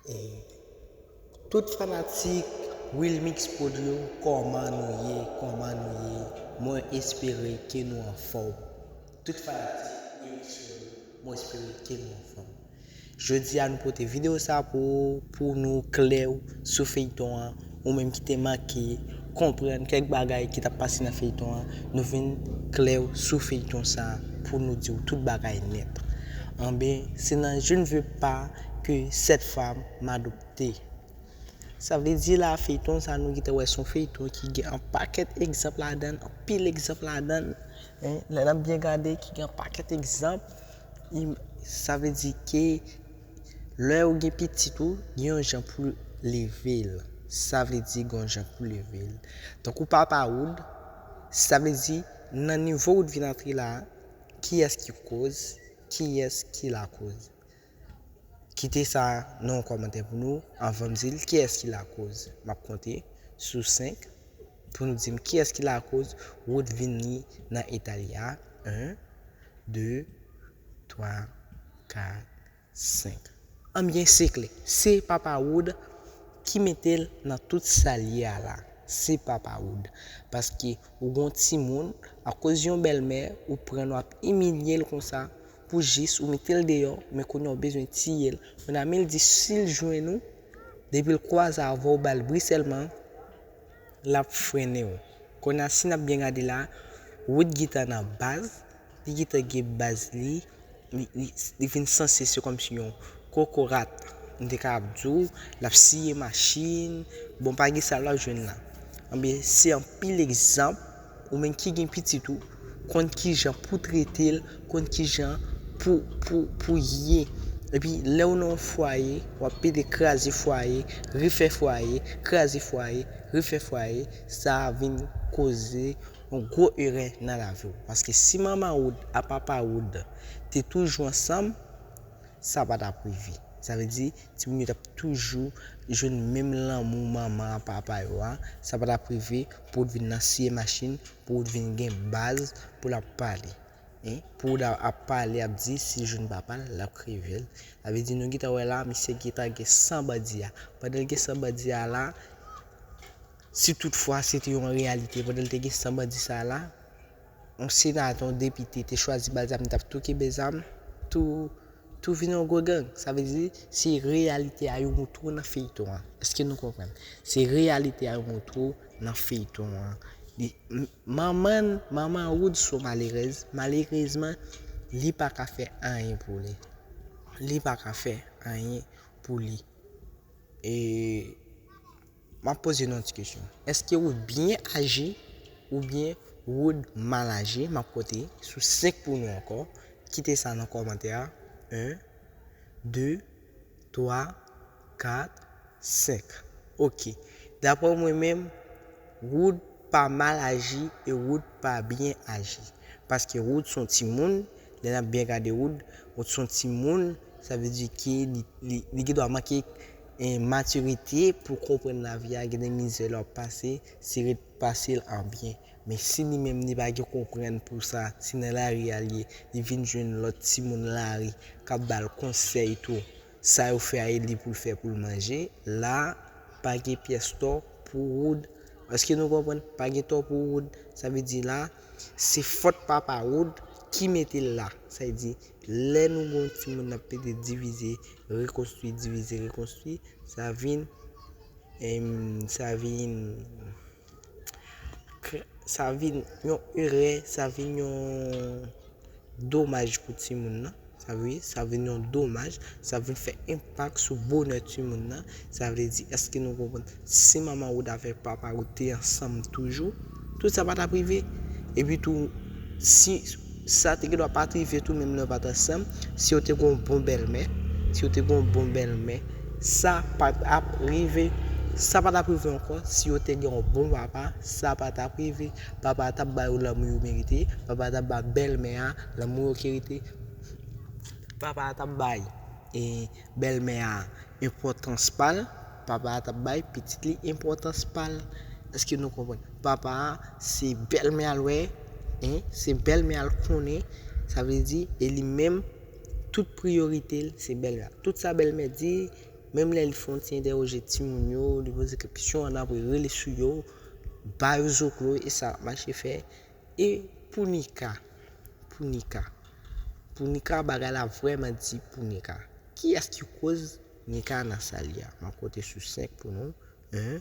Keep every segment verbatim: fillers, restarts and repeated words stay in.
E tout fanatik Wilmix Prod yo, kòman nou ye? Kòman nou ye? Mwen espere ke nou anfòm. Tout fanatik Wilmix Prod yo, mwen espere ke nou anfòm. Jodi a nou pote videyo sa pou, pou nou klè sou feyton an. Ou menm ki te manke konprann kèk bagay ki t ap pase nan feyton an, nou vin klè sou feyton sa pou nou di w tout bagay nèt. Anben, se nan Je ne veux pas que cette femme m'adopte. Sa vle di la, feyton sa nou gentan wè se yon feyton ki gen yon pakèt egzanp ladan l, anpil egzanp ladan l. Lè n ap byen gade, ki gen yon pakèt egzanp. Sa vle di ke lè ou gen pitit ou, gen yon jan pou leve l. Sa vle di gen yon jan pou leve l. Tankou papa Wood, sa vle di nan nivo Wood vin antre la, kiyès ki koz, kiyès ki lakoz? Kite sa nan yon kòmantè pou nou anvan m di l kiyès ki lakoz. M ap konte sou senk pou nou di m kiyès ki lakoz Wood vin li nan eta li a. En, de, twa, kat, senk. Anbyen, se klè. Se papa Wood ki mete l nan tout sa l ye a la. Se papa Wood. Paske ou gon timoun, akoz yon bèlmè, ou pran l, w ap imilye l konsa, pou jis ou mete l deyò, men kounye a ou bezwen tiye l. Mon ami l di si l jwenn ou, depi l kwaze avè w, ba l bri sèlman, l ap frennen w. Kounye a, si n ap byen gade la, Wood gentan nan baz, li gentan gen baz li, li, li, li vin sanse se kòmsi yon kokorat. M te kapab di w, l ap siye machin, bon, pa gen sa l ap jwenn la. Anben, se anpil egzanp, ou menm ki gen pitit ou, konn kijan pou trete l, konn kijan pou, pou, pou ye. Epi, lè w nan yon fwaye, w ap pede kraze fwaye, refè fwaye, kraze fwaye, refè fwaye, sa vin koze yon gwo erè nan lavi w. Paske si manman Wood a papa Wood te toujou ansanm, sa pa t ap rive. Sa vle di, timoun yo t ap toujou jwenn menm lanmou manman a papa yo a. Sa pa t ap rive pou Wood vin nan siye machin, pou Wood vin gen baz pou l ap pale. Pou Wood ap pale, ap di si l jwenn papa l, l ap kreve l. Sa vle di, nou gentan wè la, misye gentan gen san bandi a. Pandan l gen san bandi a la, si toutfwa se te yon reyalite, pandan l te gen san bandi sa a la, yon senatè, yon depite te chwazi ba l zam, li t ap tou kenbe zam, tou, tou vin yon gwo gang. Sa vle di, se reyalite a yo montre w nan feyton an. Èske nou konprann? Se reyalite a yo montre w nan feyton an. Li, m-, manman, manman Wood se yon malerèz. Malerezman, li pa ka fè anyen pou li. Li pa ka fè anyen pou li. E m ap poze nou yon ti kesyon. Èske Wood byen aji oubyen Wood mal aji? M ap konte sou senk pou nou ankò. Kite sa nan kòmantè a. En, de, twa, kat, senk. Oke. Daprè mwen menm, Wood pa mal aji e Wood pa byen aji. Paske Wood se yon timoun, lè n ap byen gade Wood, Wood se yon timoun, sa vle di ke li, li, li gendwa manke, eh, matirite pou konprann lavi a, gen de mizè l ap pase, se ret pase l an byen. Men si li menm li pa gen konprann pou sa, si nan lari a l ye, li vin jwenn lòt timoun lari k ap ba l konsèy tou, sa yo fè a e li pou l fè pou l manje, la, pa gen pyès tò pou Wood. Èske nou konprann? Pa gen tò pou Wood. Sa vle di la, se fòt papa Wood ki mete l la. Sa vle di, lè nou gen yon timoun n ap pede divize, rekonstwi, divize, rekonstwi, sa vin, em, sa vin, sa vin yon erè, sa vin yon domaj pou timoun nan. Sa vle, sa vin yon domaj, sa vin fè enpak sou bonè timoun nan. Sa vle di, èske nou konprann? Si manman Wood avèk papa Wood te ansanm toujou, tout sa pa t ap rive. Epi tou, si sa te gendwa pa t rive tou, menm lè yo pa t ansanm, si yo te gen yon bon bèlmè, si yo te gen yon bon bèlmè, sa pa t ap rive. Sa pa t ap rive ankò, si yo te gen yon bon papa, sa pa t ap rive. Papa a t ap ba yo lanmou yo merite, papa a t ap ba bèlmè a lanmou yo merite. Papa a t ap bay, e, bèlmè a enpòtans pa l, papa a t ap bay pitit li enpòtans pa l. Èske nou konprann? Papa a, se bèlmè a l wè, en, se bèlmè a l konnen, sa vle di, e li menm, tout priyorite l, se bèlmè a. Tout sa bèlmè di, Menm lè li fè yon ti entèwoje timoun yo, li poze kesyon, ann apre rele sou yo, ba yo zoklo, e sa l ap mache fè. E pou Nika, pou Nika, pou Nika, bagay la vrèman di pou Nika. Kiyès ki koz Nika nan sa l ye a? M ap konte sou senk pou nou. En,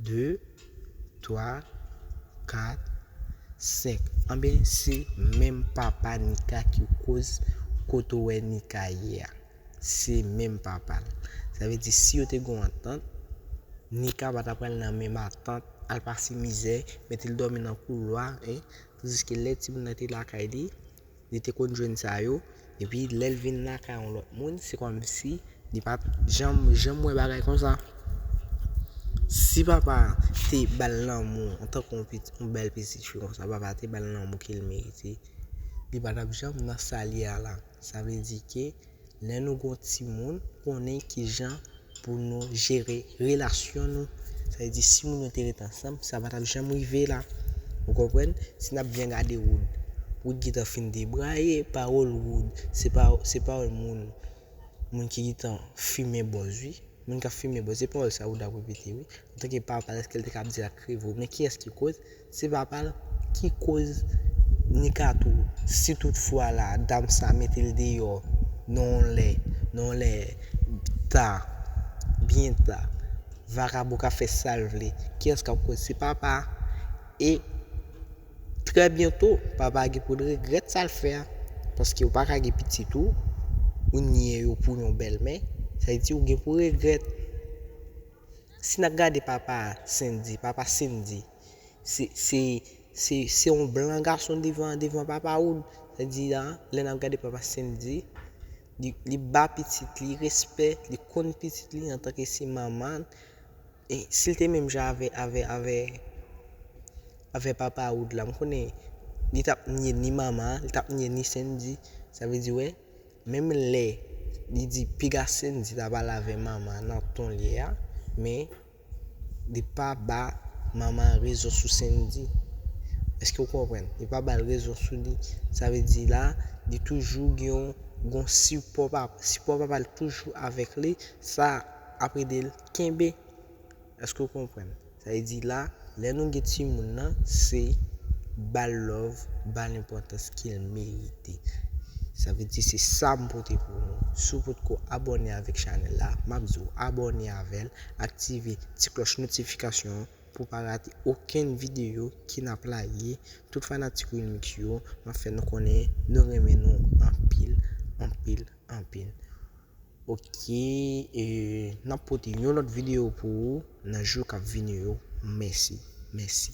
de, twa, kat, senk. Anben, se menm papa Nika ki koz kote w wè Nika ye a. Se menm papa l. Sa vle di, si yo te gen yon antant, Nika pa t ap pral nan men matant, al pase mizè, mete l dòmi nan koulwa, en. Tandiske lè timoun nan te lakay li, li te konn jwenn sa yo. Epi lè l vin lakay yon lòt moun, se kòmsi li pa t janm, janm wè bagay konsa. Si papa te ba l lanmou antanke yon pit-, yon bèl pitit fi konsa, papa te ba l lanmou ke l merite, li pa t ap janm nan sa l ye a la. Sa vle di ke lè nou gen yon timoun, konnen kijan pou nou jere relasyon nou. Sa vle di, si moun yo te ret ansanm, sa pa t ap janm rive la. Ou konprann? Si n ap byen gade Wood, Wood gentan fin debraye, pawòl Wood, se pa, se pawòl moun, moun ki gentan fimen bòz, wi. Moun k ap fimen bòz, se pawòl sa Wood ap repete, wi. Antanke papa, èske l te ka ap di l ak kreve w? Men kiyès ki koz? Se papa l ki koz Nika tou. Si toutfwa la, dam sa mete l deyò, nan yon lè, nan yon lè ta, byen ta, vakabon ka fè sa l vle, kiyès k ap koz? Se papa. E trè byento, papa gen pou l regrèt sa l fè a. Paske ou pa ka gen pitit ou, ou nye yo pou yon bèlmè. Sa vle di ou gen pou regrèt. Si n ap gade papa Sendy, papa Sendy, se, se, se, se yon blan gason devan, devan papa Wood. Sa di la, lè n ap gade papa Sendy, li, li ba pitit li respè, li konn pitit li antanke se manman. E si l te menm jan avè, avè, avè, avè papa Wood la, m konnen li t ap nye ni manman, li t ap nye ni Sendy. Sa vle di, wè, menm lè li di piga Sendy ta pale avè manman nan ton l ye a, men li pa ba manman an rezon sou Sendy. Èske w konprann? Li pa ba l rezon sou li. Sa vle di la, li toujou gen yon, gen yon sipò pa, sipò papa l toujou avèk li. Sa ap ede l kenbe. Èske w konprann? Sa vle di la, lè nou gen timoun nan, se ba l love, ba l enpòtans ke l merite. Sa vle di se sa m pote pou nou. Si w potko abòne avèk chanèl la, m ap di w abòne avè l, aktive ti klòch notifikasyon an pou w pa rate okenn videyo ke n ap lage. Tout fanatik Wilmix yo, m ap fè nou konnen nou renmen nou anpil, anpil, anpil. Ok, e n ap pote yon lòt videyo pou ou nan jou k ap vini yo. Mèsi, mèsi.